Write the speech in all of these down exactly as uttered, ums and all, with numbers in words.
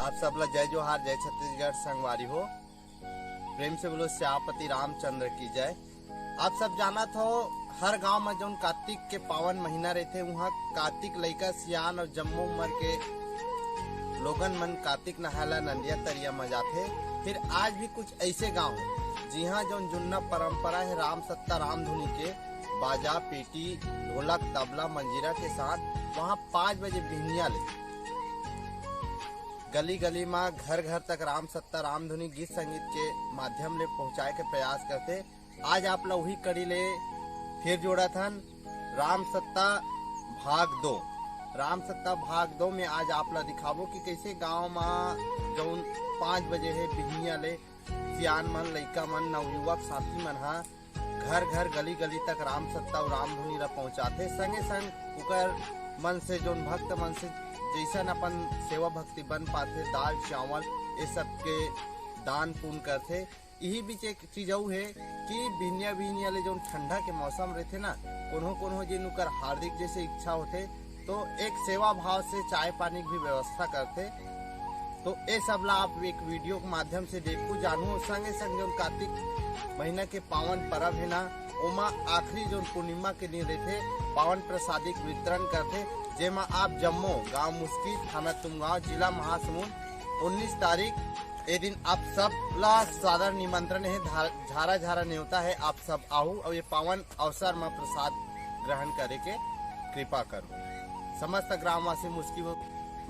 आप सब ला जय जोहार, जय छत्तीसगढ़ संगवारी हो। प्रेम से बोलो सियापति रामचंद्र की जय। आप सब जानत हो, हर गांव में जौन कार्तिक के पावन महीना रहथे, उहाँ कार्तिक लइका सियान और जम्मो उम्र के लोगन मन कार्तिक नहाय ला नंदिया तरिया में जाथे। फिर आज भी कुछ ऐसे गांव हे, जिहाँ जौन जुन्ना परंपरा हे राम सत्ता राम धुनी के, बाजा, पेटी, ढोलक, तबला, मंजीरा के साथ वहाँ पाँच बजे बिहनिया ले गली गली मा घर घर तक राम सत्ता राम धुनी गीत संगीत के माध्यम ले पहुँचाए के प्रयास करथे। आज आप ला उही कड़ी ले फिर जोड़त हन, राम सत्ता भाग दो। राम सत्ता भाग दो में आज आप ला दिखाबो कि कैसे गांव मा जौन पाँच बजे हे बिहनिया ले सियान मन, लइका मन, नवयुवक साथी मन हा घर घर गली गली तक राम सत्ता अउ राम धुनी ला पहुँचाथे। संगे संग ओकर मन से जौन भक्त मन से जैसन अपन सेवा भक्ति बन पाथे, दाल चावल ये सब के दान पुण्य करथे। इही बीच एक चीज अउ हे कि बिहनिया बिहनिया ले जौन ठंडा के मौसम रहथे ना, कोनो कोनो जिन ओकर हार्दिक जैसे इच्छा होथे, तो एक सेवा भाव से चाय पानी के भी व्यवस्था करथे। तो ये सब ला आप एक वीडियो के माध्यम से देखू, जानू, संगे संग जौन कार्तिक महीना के पावन परब हे ना, ओमा आखिरी जौन पूर्णिमा के दिन रहथे, पावन प्रसादी के वितरण करथे, जेमा आप जम्मो गांव मुस्की, थाना तुमगांव, जिला महासमुंद, उन्नीस तारीख, ये दिन आप सब ला सादर निमंत्रण हे, झा-, झारा झारा नेवता हे, आप सब आहू और ये पावन अवसर में प्रसाद ग्रहण करे के कृपा करो। समस्त ग्रामवासी मुस्की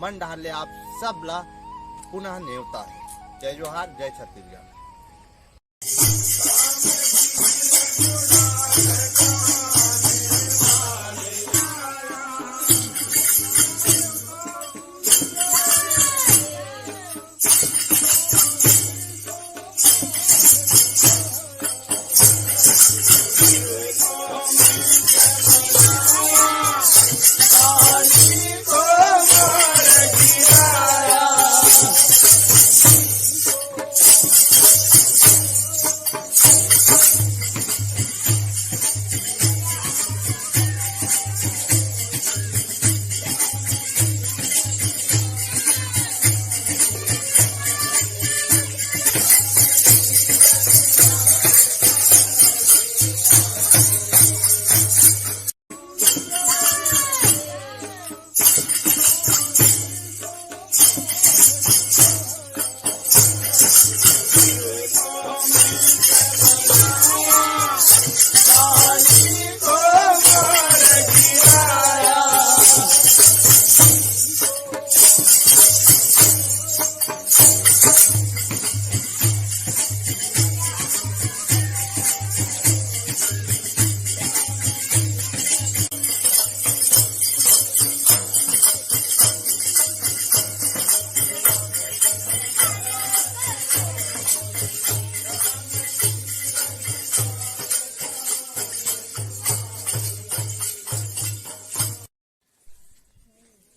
मन डहार ले आप सब ला पुनः नेवता हे। जय जोहार, जय छत्तीसगढ़।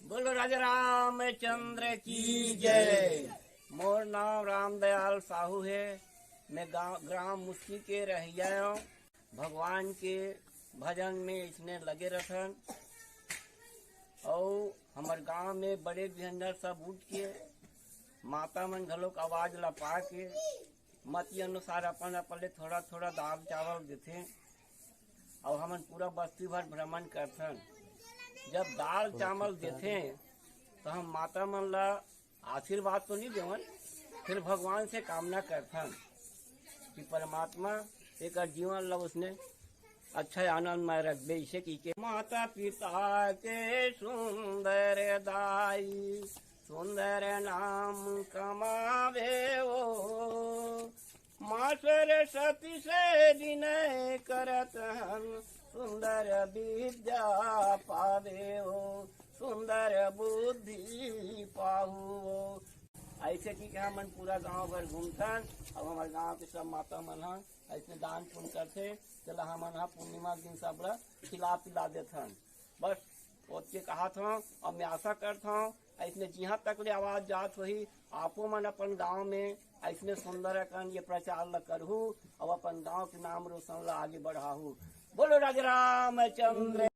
बोलो राजा रामचंद्र की जय। मोर नाम रामदयाल साहू हे। मैं गांव, ग्राम मुस्की के रहइया हूँ। भगवान के भजन में इसने लगे रथन। अउ हमर गांव में बड़े बिहनिया सब उठ के, माता मन घलोक आवाज ला पा के, मती अनुसार अपन अपन ले थोड़ा थोड़ा दाल चावल देथे। अउ हमन पूरा बस्ती भर भ्रमण करथन। जब दाल चावल देथे, तो हम माता मन ला आशीर्वाद तो नहीं देवन, फिर भगवान से कामना करथन कि परमात्मा एकर जीवन ला उसने अच्छा आनंद में रखबे, इसे की के माता पिता के सुंदर दाई, सुंदर नाम कमावे ओ। माँ सरस्वती से विनय करत हन, सुंदर विद्या पावे ओ, सुंदर बुद्धि पाहु ओ। ऐसे की के हमन पूरा गांव भर घूमथन। अब हमर गांव के सब माता मन ह ऐसने दान पुण्य करथे, तेला हमन ह पूर्णिमा के दिन सब ला खिला पिला देथन। बस ओतके कहत हंव। अब मैं आशा करत हंव, ऐसने जिहां तक ले आवाज जात होही, आपो मन अपन गांव में ऐसने सुंदर अकन ये प्रचार ल करहू, अउ अपन गांव के नाम रोशन ल आगे बढ़ाहू। बोलो राजा रामचंद्र।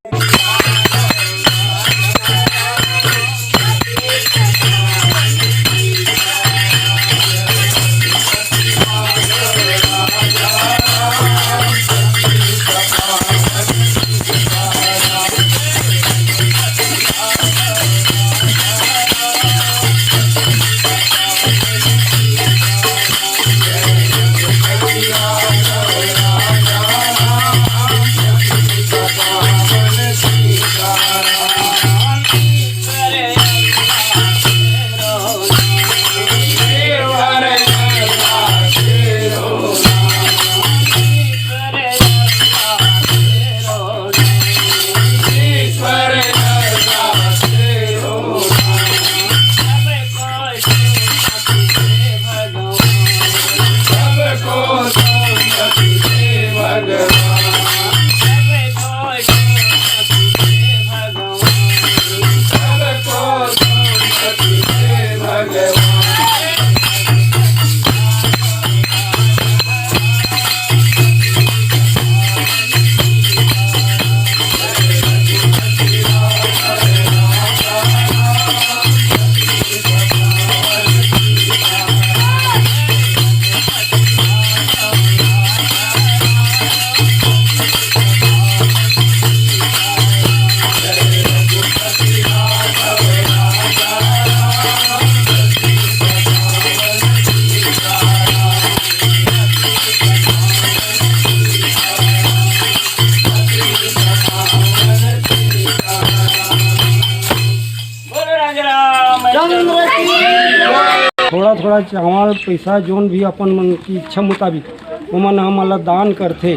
थोड़ा थोड़ा चावल पैसा जोन भी अपन मन की इच्छा मुताबिक ओमन हमन ला दान करथे।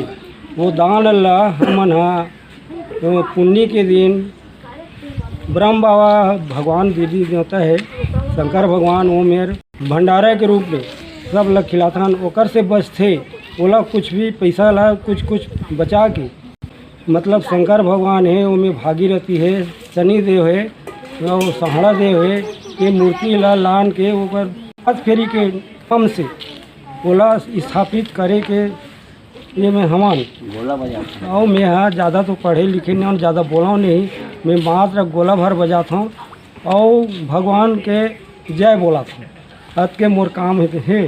वो दान ला हमन हा, अ, पुन्नी के दिन ब्रह्म बाबा भगवान देवी देवता है, शंकर भगवान, वो मेर भंडारा के रूप में सब ला खिलाथन। ओकर से बचथे, ओला कुछ भी पैसा ला कुछ कुछ बचा के, मतलब शंकर भगवान है, ओमे भागीरथी है, शनि देव है और सहाड़ा देव है, ये मूर्ति ला लान के ओकर हाथ फेरी के नाम से ओला स्थापित करे के ये में हमन। गोला बजा। और मैं हा ज़्यादा तो पढ़े लिखे नहीं और ज़्यादा बोला नहीं, मैं मात्र गोला भर बजाता हूँ और भगवान के जय बोला था। अत के मोर काम है, है।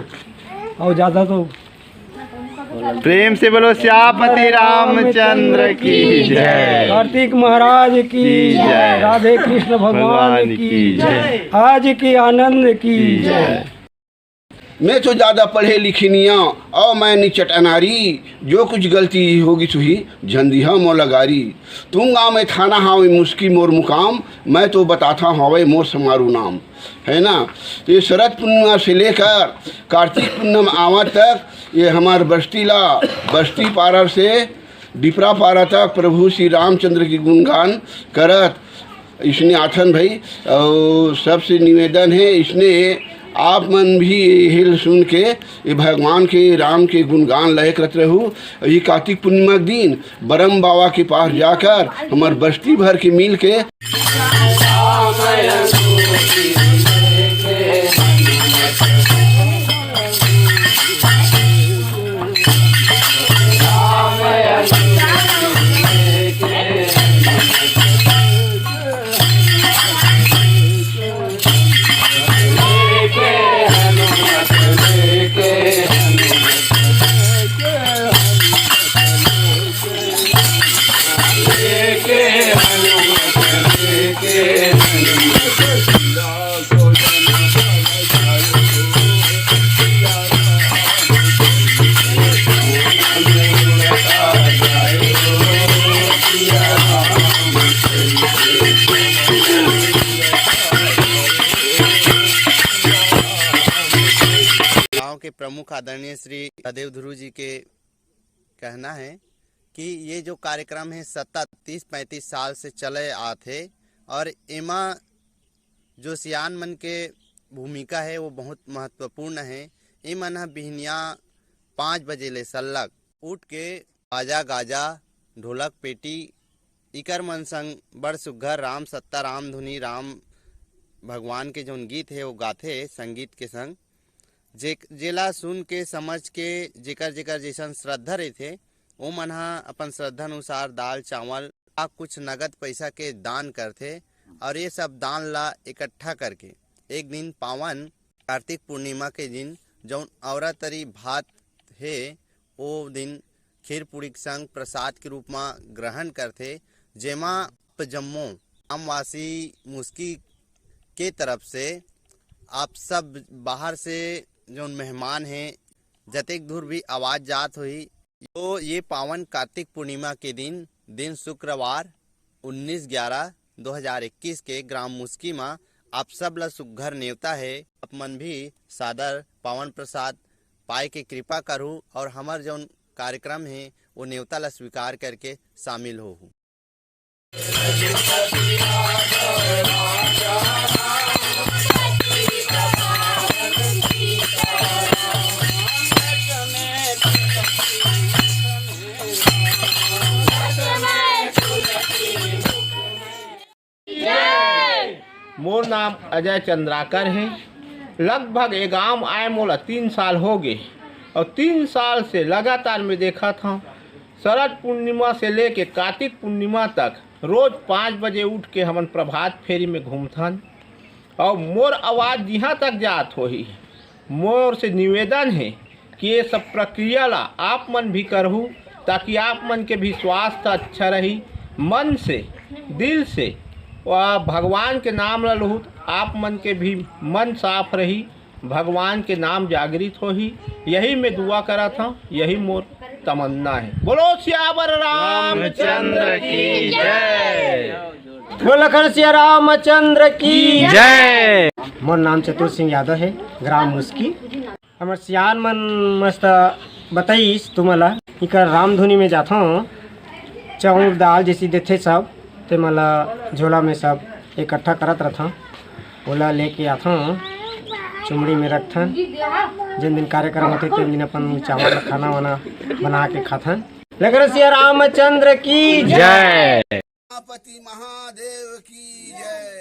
और ज़्यादा तो प्रेम से बोलो, सियापति रामचंद्र की जय। कार्तिक महाराज की की जय। राधे कृष्ण भगवान भगवान की की जय। जय। आज के आनंद की की जय। जय। मैं तो ज़्यादा पढ़े लिखे निया और मैं निचट अनारी, जो कुछ गलती होगी तुही झंदिहा मोला गारी। तुम गाँव में थाना हावे मुस्की मोर मुकाम, मैं तो बताता हवे मोर समारू नाम, है ना। ये शरद पूर्णिमा से लेकर कार्तिक पूनम आवा तक ये हमार बस्ती ला, बस्ती पारा से डिपरा पारा तक प्रभु श्री रामचंद्र की गुणगान करत इसने आथन भाई। और सबसे निवेदन है, इसने आप मन भी हिल सुन के ये भगवान के राम के गुणगान लय करत रहू। ये कार्तिक पूर्णिमा के दिन बरम बाबा के पास जाकर हमार बस्ती भर के मिल के गांव के प्रमुख आदरणीय श्री सहदेव ध्रुव जी के कहना है कि ये जो कार्यक्रम है सतत तीस पैंतीस साल से चले आत है और एमा जो सियान मन के भूमिका है वो बहुत महत्वपूर्ण है। एमन ह बिहनिया पाँच बजे ले सल्लग उठ के बाजा गाजा, ढोलक पेटी, इकर मन संग बड़ सुग्घर राम सत्ता राम धुनी राम भगवान के जौन गीत हे वो गाथे संगीत के संग। जे, जेला सुन के समझ के जेकर जेकर जैसन श्रद्धा रहिथे ओमन ह अपन श्रद्धा अनुसार दाल चावल आ कुछ नगद पैसा के दान करथे और ये सब दान ला इकट्ठा करके एक दिन पावन कार्तिक पूर्णिमा के दिन जौन औरा तरी भात हे ओ दिन खीर पूड़ी के संग प्रसाद के रूप म ग्रहण करथे, जेमा आप जम्मो ग्रामवासी मुस्की के तरफ से आप सब बाहर से जौन मेहमान हे, जतेक दूर भी आवाज जात होही, तो ये पावन कार्तिक पूर्णिमा के दिन, दिन शुक्रवार उन्नीस ग्यारह दो हज़ार इक्कीस के ग्राम मुस्की म आप सब ला सुग्घर नेवता हे। आप मन भी सादर पावन प्रसाद पाए के कृपा करहू और हमर जौन कार्यक्रम हे वो नेवता ला स्वीकार करके शामिल होहू। मोर नाम अजय चंद्राकर हे। लगभग ए गांव आए मोला तीन साल हो गे और तीन साल से लगातार मैं देखत हूँ, शरद पूर्णिमा से लेके कार्तिक पूर्णिमा तक रोज पाँच बजे उठ के हमन प्रभात फेरी में घूमथन और मोर आवाज जिहाँ तक जात होही, मोर से निवेदन हे कि ये सब प्रक्रिया ला आप मन भी करहू, ताकि आप मन के भी स्वास्थ्य अच्छा रही। मन से, दिल से, आ, भगवान के नाम ला लूहू, त आप मन के भी मन साफ रही, भगवान के नाम जागृत होही। यही मैं दुआ करत हूँ, यही मोर तमन्ना हे। बोलो सियावर रामचंद्र की जय। बोल लखन सिया रामचंद्र की जय। मोर नाम चतुर सिंह यादव हे, ग्राम मुस्की। हमर सियान मन मस्त बताइस तुमन ला, इकर रामधुनी में जाथों, चाउर दाल जैसी देथे सब, ते मन ला झोला में सब इकट्ठा करत रथों, ओला लेके आथों, चुमड़ी में रखथन। जिन दिन कार्यक्रम होथे, तेन दिन अपन चावल खाना वाना बना के खाथन। लखन सिया रामचंद्र की जय। गणपति महादेव की जय।